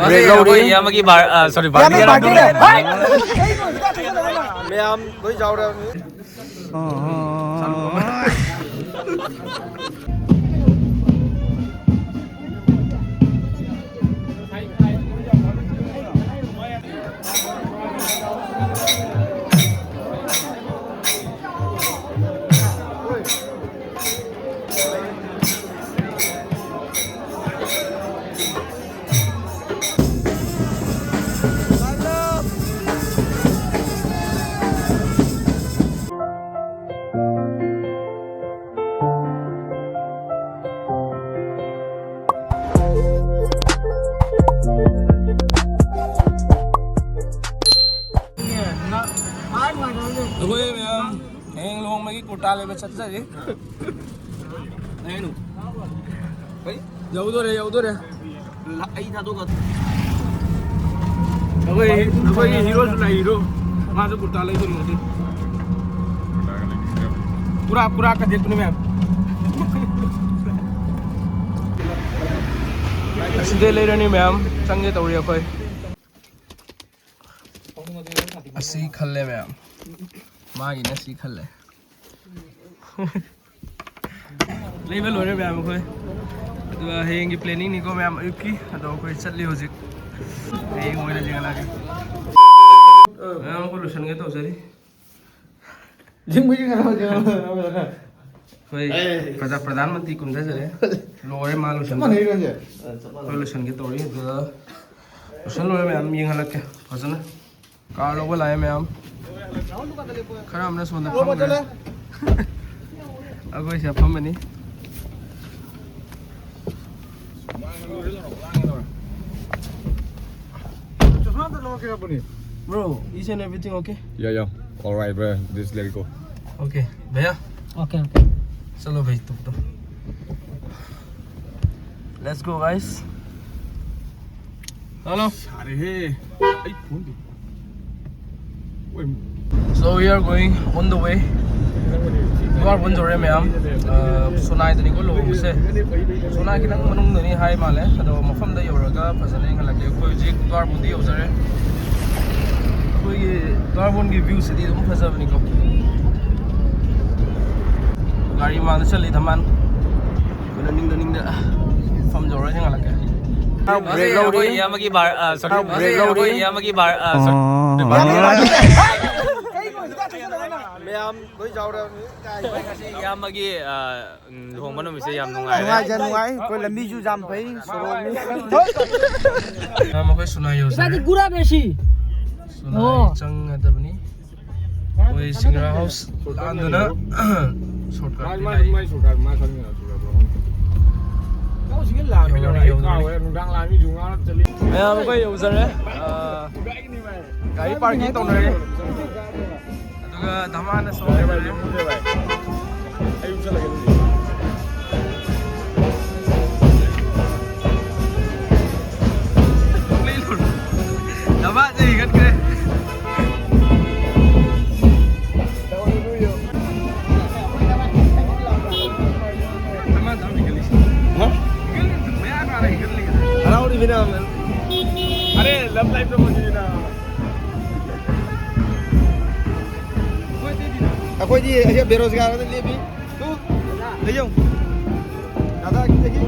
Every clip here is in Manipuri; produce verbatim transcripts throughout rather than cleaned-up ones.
ꯕ꯭ꯔꯦꯛ ꯂꯧꯔꯤ꯫ ꯑꯩꯈꯣꯏ ꯏꯌꯥꯝꯕꯒꯤ ꯕꯥꯔ-, ꯑ, ꯁꯣꯔꯤ, ꯕꯥꯔꯗꯦ ꯍꯥꯏꯔꯕ? ꯃꯌꯥꯝ ꯂꯣꯏ ꯌꯥꯎꯔꯕꯅꯤ꯫ ꯑꯩꯈꯣꯏ ꯃꯌꯥꯝ ꯍꯌꯦꯡ ꯂꯨꯍꯣꯡꯕꯒꯤ ꯀꯨꯔꯇꯥ ꯂꯩꯕ ꯆꯠꯆꯔꯤ꯫ ꯀꯩꯅꯣ? ꯀꯔꯤ? ꯌꯧꯗꯣꯔꯦ, ꯌꯧꯗꯣꯔꯦ꯫ ꯂ-, ꯑꯩ ꯊꯥꯗꯣꯛꯀ-, ꯑꯩꯈꯣꯏ, ꯑꯩꯈꯣꯏꯒꯤ ꯍꯤꯔꯣꯁꯨ ꯂꯥꯛꯏ, ꯍꯤꯔꯣ꯫ ꯃꯥꯁꯨ ꯀꯨꯔꯇꯥ ꯂꯩꯗꯣꯏꯅꯤ ꯉꯁꯤ꯫ ꯄꯨꯔꯥ, ꯄꯨꯔꯥ ꯀꯗꯦꯠꯇꯨꯅꯤ ꯃꯌꯥꯝ꯫ ꯑꯁꯤꯗꯩ ꯂꯩꯔꯅꯤ ꯃꯌꯥꯝ꯫ ꯆꯪꯒꯦ ꯇꯧꯔꯤ ꯑꯩꯈꯣꯏ꯫ ꯑꯁꯤ ꯈꯜꯂꯦ ꯃꯌꯥꯝ꯫ ꯃꯥꯒꯤꯅ ꯁꯤ ꯈꯜꯂꯦ꯫ ꯂꯩꯕ ꯂꯣꯏꯔꯦ ꯃꯌꯥꯝ ꯑꯩꯈꯣꯏ꯫ ꯑꯗꯨꯒ ꯍꯌꯦꯡꯒꯤ planning ꯅꯤꯀꯣ ꯃꯌꯥꯝ ꯑꯌꯨꯛꯀꯤ꯫ ꯑꯗꯣ ꯑꯩꯈꯣꯏ ꯆꯠꯂꯤ ꯍꯧꯖꯤꯛ꯫ ꯍꯌꯦꯡ ꯑꯣꯏꯅ ꯌꯦꯡꯍꯜꯂꯛꯑꯒꯦ꯫ ꯃꯌꯥꯝ ꯑꯩꯈꯣꯏ ꯂꯣꯏꯁꯟꯒꯦ ꯇꯧꯖꯔꯤ꯫ ꯖꯤꯝꯒꯤ ꯀꯩꯅꯣ, ꯀꯩꯅꯣ, ꯀꯩꯅꯣ, ꯀꯩꯅꯣ꯫ ꯑꯩꯈꯣꯏ ꯑꯦ꯫ ꯄ꯭ꯔꯙꯥ-, ꯄ꯭ꯔꯙꯥꯟ ꯃꯟꯇ꯭ꯔꯤ ꯀꯨꯝꯊꯖꯔꯦ꯫ ꯂꯣꯏꯔꯦ ꯃꯥ ꯆꯞ ꯂꯣꯏꯁꯟꯕ꯫ ꯃꯥꯟꯅꯩ ꯀꯩꯅꯣꯁꯦ꯫ ꯑ, ꯆꯞ ꯃꯥꯟꯅꯩ꯫ ꯑꯩꯈꯣꯏ ꯂꯣꯏꯁꯟꯒꯦ ꯇꯧꯔꯤ꯫ ꯑꯗꯨꯗ ꯂꯣꯏꯁꯟ ꯂꯣꯏꯔꯦ ꯃꯌꯥꯝ ꯌꯦꯡꯍꯜꯂꯛꯀꯦ ꯐꯖꯅ꯫ ꯀꯥꯔ ꯂꯧꯕ ꯂꯥꯛꯑꯦ ꯃꯌꯥꯝ꯫ ꯈꯔ ꯑꯃꯅ ꯁꯣꯝꯗ ꯐꯝꯈ꯭ꯔꯦ꯫ ꯑꯩꯈꯣꯏ ꯁꯤꯗ ꯐꯝꯃꯅꯤ꯫ Bro, is and everything okay? Yeah, yeah. All right, bro. Just let it go. Okay, भैया। Okay, okay. चलो भाई, तुम तो। Let's go, guys. Hello. सारे हे। आई, फोन दे। ओए। So we are going on the way. ꯗꯨꯋꯥꯔ ꯍꯣꯟꯖꯧꯔꯦ ꯃꯌꯥꯝ꯫ ꯑ, ꯁꯣꯅꯥꯏꯗꯅꯤꯀꯣ ꯂꯨꯍꯣꯡꯕꯁꯦ꯫ ꯁꯣꯅꯥꯏ ꯈꯤꯇꯪ ꯃꯅꯨꯡꯗꯅꯤ ꯍꯥꯏ ꯃꯥꯜꯂꯦ, ꯑꯗꯣ ꯃꯐꯝꯗ ꯌꯧꯔꯒ ꯐꯖꯅ ꯌꯦꯡꯍꯜꯂꯛꯀꯦ꯫ ꯑꯩꯈꯣꯏ ꯍꯧꯖꯤꯛ ꯗꯨꯋꯥꯔ ꯍꯣꯟꯗꯤ ꯌꯧꯖꯔꯦ꯫ ꯑꯩꯈꯣꯏꯒꯤ ꯗꯨꯋꯥꯔ ꯍꯣꯟꯒꯤ ꯚ꯭ꯌꯨꯁꯤꯗꯤ ꯑꯗꯨꯝ ꯐꯖꯕꯅꯤꯀꯣ꯫ ꯒꯥꯔꯤ ꯃꯥꯡꯗ ꯆꯠꯂꯤ ꯙꯃꯥꯟ꯫ ꯅꯤꯡꯗ ꯅꯤꯡꯗ ꯐꯝ ꯌꯧꯔ ꯌꯦꯡꯍꯜꯂꯛꯀꯦ꯫ ꯕ꯭ꯔꯦꯛ ꯂꯧꯔꯤ꯫ ꯑꯩꯈꯣꯏ ꯏꯌꯥꯝꯕꯒꯤ ꯕꯥꯔ, ꯑ, ꯁꯣꯔꯤ, ꯕ꯭ꯔꯦꯛ ꯂꯧꯔꯤ꯫ ꯑꯩꯈꯣꯏ ꯏꯌꯥꯝꯕꯒꯤ ꯕꯥꯔ, ꯑ, ꯁꯣꯔꯤ꯫ ꯃꯌꯥꯝ ꯂꯣꯏ ꯌꯥꯎꯔꯕꯅꯤ꯫ ꯑꯩꯈꯣꯏ ꯉꯁꯤ ꯏꯌꯥꯝꯕꯒꯤ, ꯑ, ꯎꯝ, ꯂꯨꯍꯣꯡꯕ ꯅꯨꯃꯤꯠꯁꯦ ꯌꯥꯝ ꯅꯨꯡꯉꯥꯏꯔꯦ꯫ ꯅꯨꯡꯉꯥꯏ, ꯌꯥꯝ ꯅꯨꯡꯉꯥꯏ꯫ ꯑꯩꯈꯣꯏ ꯂꯝꯕꯤꯁꯨ ꯌꯥꯝ ꯐꯩ, ꯁꯣꯔꯣꯛꯅꯤ꯫ ꯏꯌꯥꯝꯕ ꯑꯩꯈꯣꯏ ꯁꯨꯅꯥ ꯌꯧꯖꯔꯦ꯫ ꯏꯕꯥꯅꯤ ꯒꯨꯔꯥ ꯕꯦꯁꯤ꯫ ꯁꯨꯅꯥ ꯑꯣ꯫ ꯆꯪꯒꯗꯕꯅꯤ꯫ ꯃꯣꯏ ꯁꯤꯡꯒ꯭ꯔꯥ ꯍꯥꯎꯁ ꯂꯥꯟꯗꯨꯅ ꯁꯣꯔꯠꯀꯠ ꯃꯥꯏ, ꯃꯥꯏ, ꯃꯥꯏ ꯁꯣꯔꯠꯀꯠ, ꯃꯥꯏ ꯈꯪꯉꯤꯅ ꯁꯣꯔꯠꯀꯠ꯫ ꯌꯧꯔꯅꯤ, ꯌꯧꯔꯅꯤ꯫ ꯅꯨꯡꯗꯥꯡ ꯂꯥꯟ ꯃꯤꯁꯨ ꯉꯥꯎꯔ ꯆꯠꯂꯤ꯫ ꯃꯌꯥꯝ ꯑꯩꯈꯣꯏ ꯌꯧꯖꯔꯦ꯫ ꯑ, ꯒꯥꯔꯤ ꯄꯥꯔꯀꯤꯡ ꯇꯧꯅꯔꯦ꯫ ꯑꯗꯨꯒ ꯙꯃꯥꯟꯅ ꯁꯣꯝꯗ ꯂꯩꯔꯦ꯫ ꯑꯩ ꯎꯠꯁꯜꯂꯒꯦ ꯑꯗꯨꯗꯤ꯫ ꯙꯃꯥꯟꯁꯦ ꯍꯦꯟꯒꯠꯈ꯭ꯔꯦ꯫ ꯍꯥ? ꯍꯔꯥꯎꯔꯤꯕꯅ꯫ ꯑꯔꯦ, love life ꯇ ꯃꯁꯤꯅ꯫ ꯑꯩꯈꯣꯏꯗꯤ ꯑꯁꯤ ꯕꯦꯔꯣꯖꯒꯥꯔꯗ ꯂꯦꯞꯄꯤ꯫ ꯇꯨ, ꯂꯩꯌꯣ꯫ ꯗꯥꯗꯥ, ꯁꯤꯗꯒꯤ꯫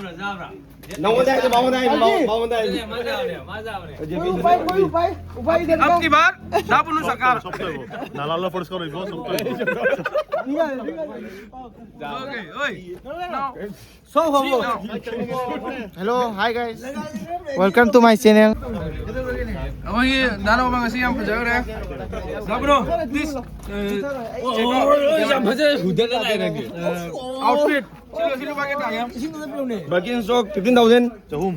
ꯅꯉꯣꯟꯗ ꯍꯥꯏꯗꯤ ꯃꯉꯣꯟꯗ ꯍꯥꯏꯗꯤ ꯃꯉꯣꯟꯗ ꯍꯥꯏꯗꯤ. ꯎꯄꯥꯏ, ꯎꯄꯥꯏ, ꯎꯄꯥꯏ. अब की बार दाबुनु सरकार. नालाला फरस करो, इबो सब तो. Okay, ओए. Hello, hi guys. Welcome to my channel. ꯑꯩꯈꯣꯏꯒꯤ ꯗꯥ ꯅꯥꯎꯕ ꯉꯁꯤ ꯌꯥꯝ ꯐꯖꯈ꯭ꯔꯦ. ꯗꯥ ꯕ꯭ꯔꯣ, please, ꯑ, check out. ꯌꯥꯝ ꯐꯖꯩ, ꯍꯨꯗꯠꯂ ꯂꯥꯛꯑꯦ ꯅꯪꯗꯤ. ꯑ, outfit. ꯁꯤꯂꯣ, ꯁꯤꯂꯣ, ꯄꯥꯀꯦꯠ ꯇꯥꯒꯦ ꯌꯥꯝ. ꯕꯥꯏꯀꯤꯡ ꯁꯣꯛ fifteen thousand. ꯆꯍꯨꯝ.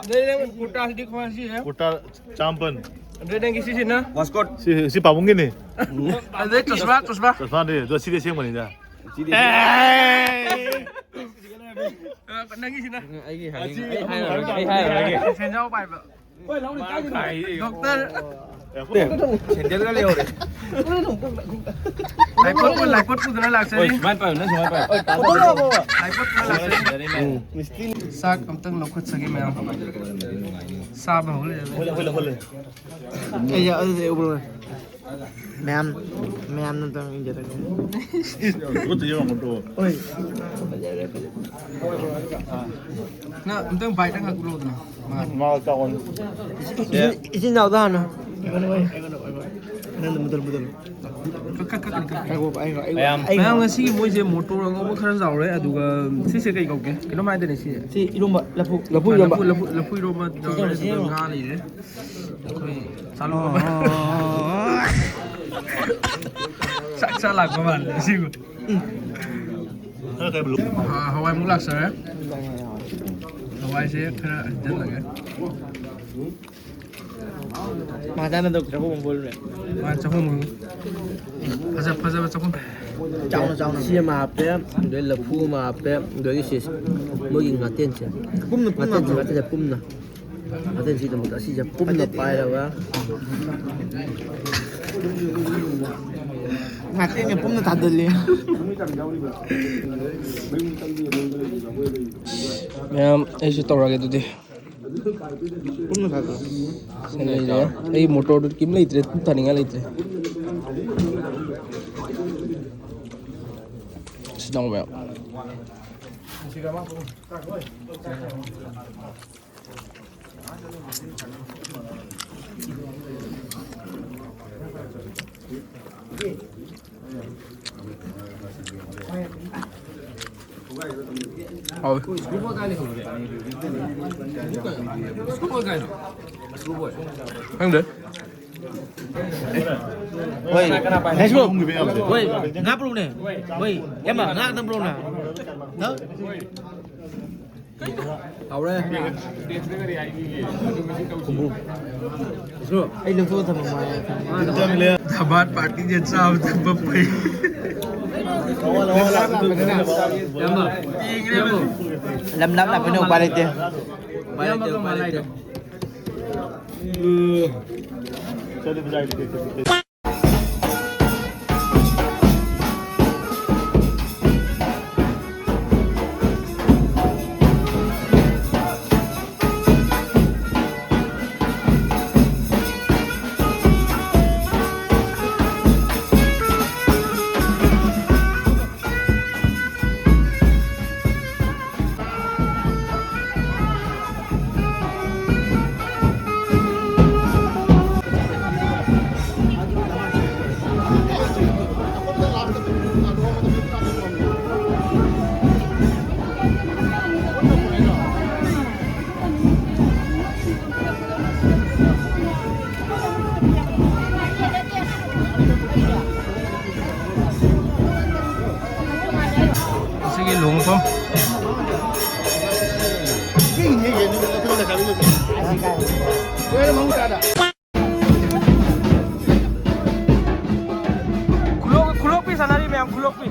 ꯂꯩ, ꯂꯩ, ꯀꯨꯔꯇꯥꯁꯤꯗꯤ ꯈ꯭ꯋꯥꯡꯁꯤ, ꯑꯦ. ꯀꯨꯔꯇꯥ ꯆꯥꯃꯥꯄꯟ. ꯑꯗꯩ ꯅꯪꯒꯤ ꯁꯤꯁꯤꯅ? ꯋꯥꯁꯀꯣꯠ. ꯁꯤ, ꯁꯤ ꯄꯥꯕꯨꯡꯒꯤꯅꯤ. ꯑꯗꯩ ꯆꯁꯃꯥ, ꯆꯁꯃꯥ. ꯆꯁꯃꯥꯗꯤ, ꯑꯗꯣ ꯁꯤꯗꯤ ꯑꯁꯦꯡꯕꯅꯤꯗ. ꯁꯤꯗꯤ ꯑꯦ! ꯑ, ꯅꯪꯒꯤꯁꯤꯅ? ꯑꯩꯒꯤ ꯍꯥꯏꯅꯤꯡ-, ꯑꯩ ꯍꯥꯏꯔꯔꯣꯏꯒꯦ, ꯑꯩ ꯍꯥꯏꯔꯔꯣꯏꯒꯦ. ꯁꯦꯟꯖꯥꯎ ꯄꯥꯏꯕ. ꯗꯣꯛꯇꯔ. ꯁꯦꯟꯗꯜꯒ ꯂꯩꯍꯧꯔꯦ. ꯂꯥꯏꯄꯣꯠ, ꯂꯥꯏꯄꯣꯠ ꯄꯨꯗꯅ ꯂꯥꯛꯆꯔꯤ. ꯍꯣꯏ, ꯁꯨꯃꯥꯏꯅ ꯄꯥꯏꯌꯨ, ꯅꯪ ꯁꯨꯃꯥꯏꯅ ꯄꯥꯏꯌꯨ. ꯂꯥꯏꯄꯣꯠ ꯄꯨꯗꯅ ꯂꯥꯛꯆꯔꯤ. ꯎꯝ. ꯆꯥꯛ ꯑꯝꯇꯪ ꯂꯧꯈꯠꯆꯒꯦ ꯃꯌꯥꯝ. ꯆꯥꯕ ꯍꯧ ꯂꯩꯔꯦ. ꯑꯩ ꯑꯗꯨꯗꯤ ꯎꯕ꯭ꯔꯣ? ꯃꯌꯥꯝ, ꯃꯌꯥꯝꯅ ꯑꯝꯇꯪ ꯌꯦꯡꯖꯔꯒꯦ. ꯍꯣꯏ. ꯅꯪ ꯑꯝꯇꯪ ꯕꯥꯏꯠ ꯑꯃ ꯈꯛ ꯂꯧꯗꯅ꯫ ꯃꯥ ꯆꯥꯎꯒꯅꯤ. ꯏꯆꯤꯟ, ꯏꯆꯤꯟ ꯏꯅꯥꯎꯗ ꯍꯥꯟꯅ. ꯅꯪ ꯃꯨꯗꯜ, ꯃꯨꯗꯜ. ꯀꯛ, ꯀꯛ, ꯀꯛ, ꯀꯛ. ꯃꯌꯥꯝ꯫ ꯑꯩ, ꯑꯩ, ꯃꯌꯥꯝ, ꯉꯁꯤꯒꯤ ꯃꯣꯏꯁꯦ ꯃꯣꯇꯣꯔ ꯑꯉꯧꯕ ꯈꯔ ꯆꯥꯎꯔꯦ, ꯑꯗꯨꯒ ꯁꯤꯁꯦ ꯀꯩ ꯀꯧꯒꯦ? ꯀꯩꯅꯣꯝ ꯍꯥꯏꯗꯅꯦ ꯁꯤ꯫ ꯁꯤ ꯏꯔꯣꯝꯕ, ꯂꯐꯨ, ꯂꯐꯨ ꯏꯔꯣꯝꯕ꯫ ꯂꯐꯨ, ꯂꯐꯨ, ꯂꯐꯨ ꯏꯔꯣꯝꯕ ꯌꯥꯎꯔꯦ, ꯁꯤ ꯑꯗꯨꯒ ꯏꯔꯣꯝꯕ꯫ ꯉꯥ ꯂꯩꯔꯦ꯫ ꯑꯩꯈꯣꯏ ꯆꯥꯂꯨ ꯑꯣ, ꯑꯃ꯫ ꯑꯣ, ꯑꯣ, ꯑꯣ꯫ ꯆꯥꯛ ꯆꯥ ꯂꯥꯛꯄ ꯃꯥꯜꯂꯦ ꯁꯤꯕꯨ꯫ ꯎꯝ꯫ ꯑꯥ, ꯍꯋꯥꯏꯃꯨꯛ ꯂꯥꯛꯆꯔꯦ꯫ ꯍꯋꯥꯏꯁꯦ ꯈꯔ ꯍꯩꯖꯤꯜꯂꯒꯦ꯫ ꯃꯥꯗꯥꯅ ꯗꯣꯛꯇꯔ ꯍꯣꯡꯕ ꯂꯣꯏꯔꯦ꯫ ꯃꯥ ꯆꯥꯛꯈꯨꯝ ꯍꯣꯡ-, ꯐꯖ-, ꯐꯖꯕ ꯆꯥꯛꯈꯨꯝ꯫ ꯆꯥꯎꯅ, ꯆꯥꯎꯅ꯫ ꯁꯤ ꯑꯃ ꯍꯥꯞꯄꯦ, ꯑꯗꯩ ꯂꯐꯨ ꯑꯃ ꯍꯥꯞꯄꯦ, ꯑꯗꯒꯤ ꯁꯤ ꯃꯣꯏꯒꯤ ꯉꯥꯇꯦꯟꯁꯦ꯫ ꯄꯨꯝꯅ, ꯄꯨꯝꯅ ꯉꯥꯇꯦꯟꯁꯦ, ꯍꯥꯞꯄꯦ꯫ ꯉꯥꯇꯦꯟꯁꯦ ꯄꯨꯝꯅ꯫ ꯉꯥꯇꯦꯟꯁꯤꯗꯃꯛꯇ ꯑꯁꯤꯁꯦ ꯄꯨꯝꯅ ꯄꯥꯏꯔꯒ꯫ ꯉꯥꯇꯦꯟꯁꯦ ꯄꯨꯝꯅ ꯊꯥꯖꯤꯜꯂꯤ꯫ ꯃꯌꯥꯝ, ꯑꯩꯁꯨ ꯇꯧꯔꯒꯦ ꯑꯗꯨꯗꯤ꯫ ꯄꯨꯟꯅ ꯊꯥꯗꯣꯛꯑꯣ꯫ ꯁꯤ ꯂꯩꯔꯦ꯫ ꯑꯩ ꯃꯣꯇꯣꯔꯗꯨ ꯀꯩꯝ ꯂꯩꯇ꯭ꯔꯦ, ꯊꯥꯅꯤꯡꯉꯥꯏ ꯂꯩꯇ꯭ꯔꯦ꯫ ꯁꯤ ꯇꯧꯕ ꯌꯥꯕ꯫ ꯍꯥꯎꯋꯤ꯫ ꯈꯪꯗꯦ꯫ ꯍꯣꯏ꯫ ꯍꯣꯏ꯫ ꯉꯥ ꯄꯨꯔꯛꯎꯅꯦ꯫ ꯍꯣꯏ꯫ ꯏꯌꯥꯝꯕ, ꯉꯥ ꯈꯛꯇꯪ ꯄꯨꯔꯛꯎꯅ꯫ ꯍꯥꯎꯔꯦ꯫ ꯈꯨꯝꯕꯨ꯫ ꯑꯩ ꯂꯧꯊꯣꯛꯑ ꯊꯝꯃꯝꯃꯣ꯫ ꯙꯃꯥꯜ ꯄꯥꯔꯇꯤꯁꯦ ꯆꯥꯕ ꯊꯛꯄ ꯐꯩ꯫ ꯂꯝ ꯂꯥꯞ ꯂꯥꯛꯄꯅꯤꯅ ꯎꯄꯥꯏ ꯂꯩꯇꯦ꯫ ꯎꯄꯥꯏ ꯂꯩꯇꯦ, ꯎꯄꯥꯏ ꯂꯩꯇꯦ꯫ ꯑꯁꯤꯒꯤ ꯂꯨꯍꯣꯡꯐꯝ꯫ ꯈꯨꯂꯣꯛ-, ꯈꯨꯂꯣꯛꯄꯤ ꯁꯥꯟꯅꯔꯤ ꯃꯌꯥꯝ, ꯈꯨꯂꯣꯛꯄꯤ꯫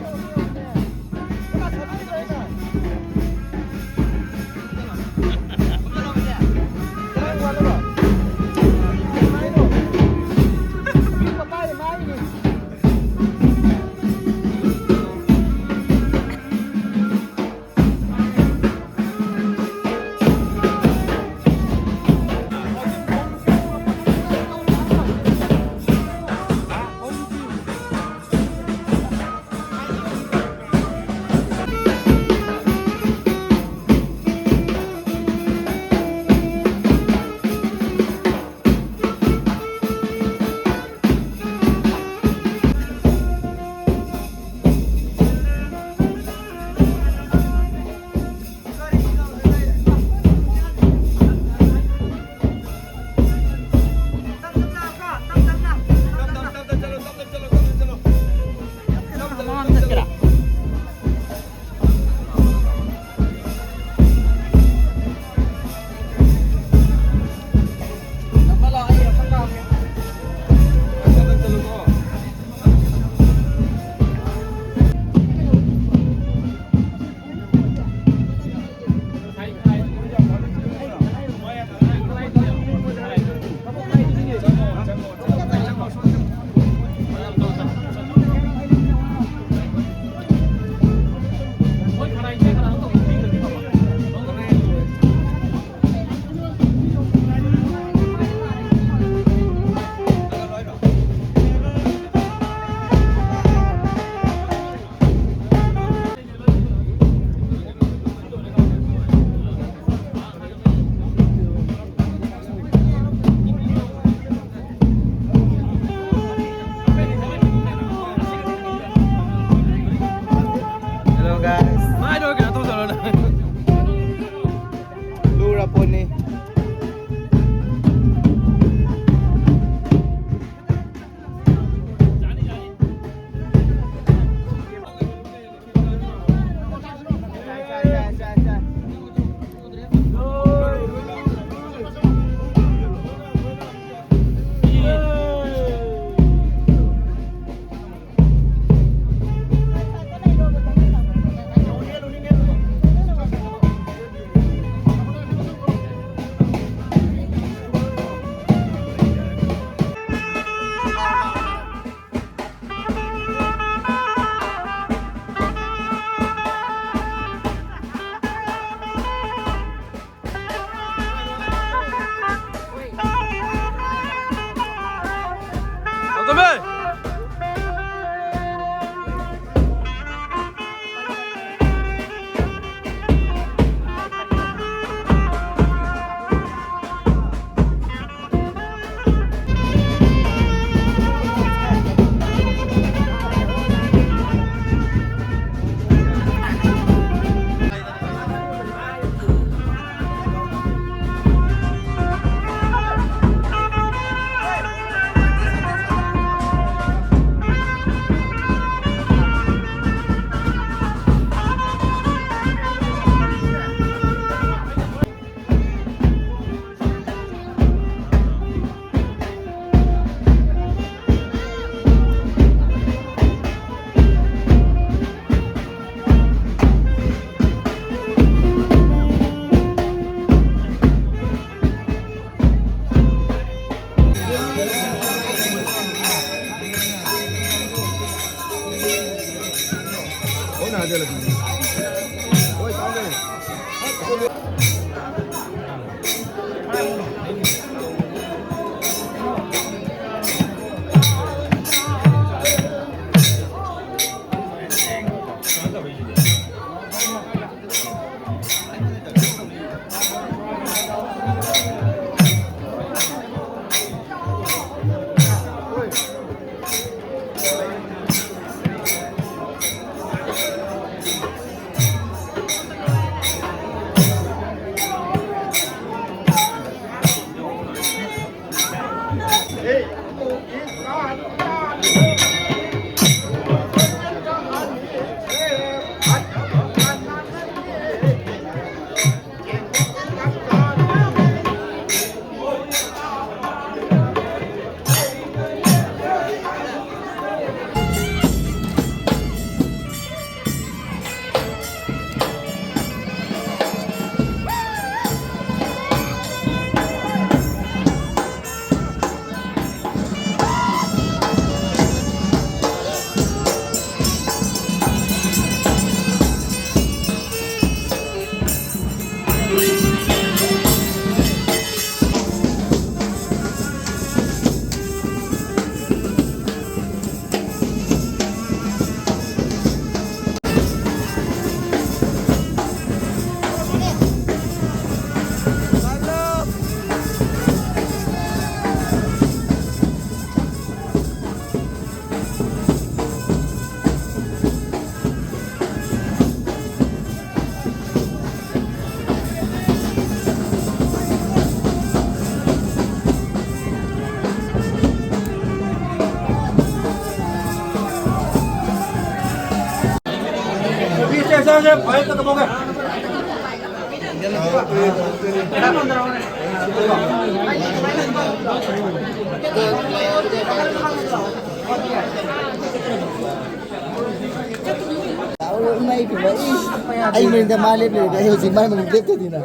ꯏꯃꯥꯏ ꯄꯦꯝꯃ, ꯏꯁ! ꯑꯩ ꯃꯅꯤꯡꯗ ꯃꯥ ꯂꯦꯞ ꯂꯩꯔꯦ, ꯑꯩ ꯍꯧꯖꯤꯛ ꯃꯥꯏ ꯃꯅꯤꯡ ꯂꯦꯞꯇꯣꯏꯅꯤꯅ꯫